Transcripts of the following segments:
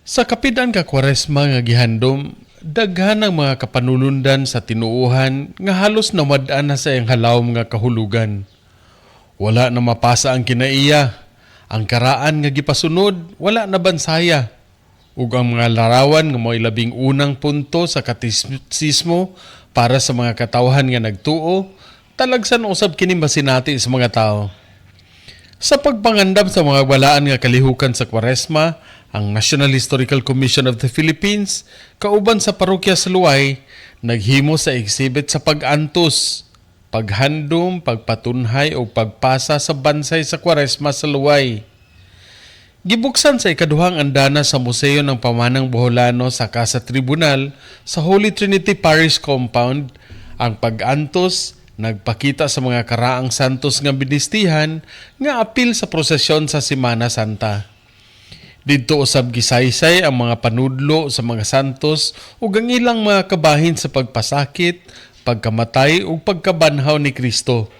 Sa kapid-an ka Kwaresma nga gihandom, daghan ang mga kapanulundan sa tinuohan nga halos nawad-an na sa iyang halawom nga kahulugan. Wala na mapasa ang kinaiya. Ang karaan nga gipasunod, wala na bansaya. Ug ang mga larawan nga mo'y labing unang punto sa katisismo para sa mga katawhan nga nagtuo, talagsan usab kini masinati sa mga tao. Sa pagpangandam sa mga balaan nga kalihukan sa Kwaresma, ang National Historical Commission of the Philippines, kauban sa parokya sa Luway, naghimo sa exhibit sa pag-antos, paghandom, pagpatunhay o pagpasa sa bansay sa Kwaresma sa Luway. Gibuksan sa ikaduhang andana sa Museo ng Pamanang Boholano sa Casa Tribunal sa Holy Trinity Parish Compound ang pag-antos, nagpakita sa mga karaang santos nga binistihan nga apil sa prosesyon sa Semana Santa. Didto usab gisaysay ang mga panudlo sa mga santos ug ang ilang mga kabahin sa pagpasakit, pagkamatay ug pagkabanhaw ni Kristo.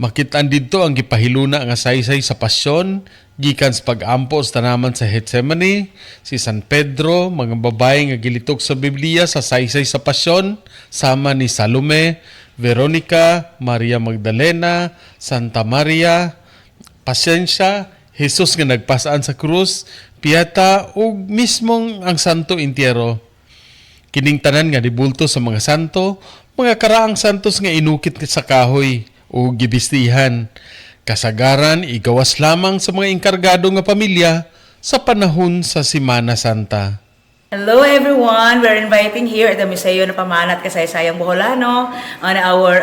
Makitaan didto ang gipahiluna nga saysay sa pasyon gikan sa pag-ampo sa tanaman sa Getsemane, si San Pedro, mga babae nga gilitok sa Biblia sa saysay sa pasyon, sama ni Salome, Veronica, Maria Magdalena, Santa Maria, Pasensya, Jesus nga nagpasaan sa krus, Pieta ug mismong ang Santo Entierro. Kining tanan nga dibulto sa mga santo, mga karaang santos nga inukit sa kahoy o gibistihan. Kasagaran igawas lamang sa mga enkargado nga pamilya sa panahon sa Semana Santa. Hello everyone! We're inviting here at the Museo ng Pamana at Kasaysayang Boholano on our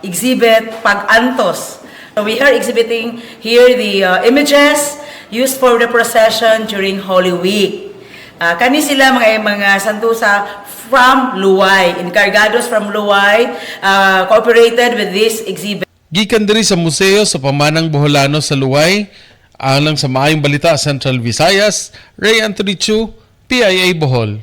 exhibit Pag-antos. So we are exhibiting here the images used for the procession during Holy Week. Kani sila mga santusa from Luway, encargados from Luway, cooperated with this exhibit. Gikan diri sa Museo sa Pamanang Boholano sa Luway, alang sa Maayong Balita Central Visayas, Ray Anthony Chu, PIA Bohol.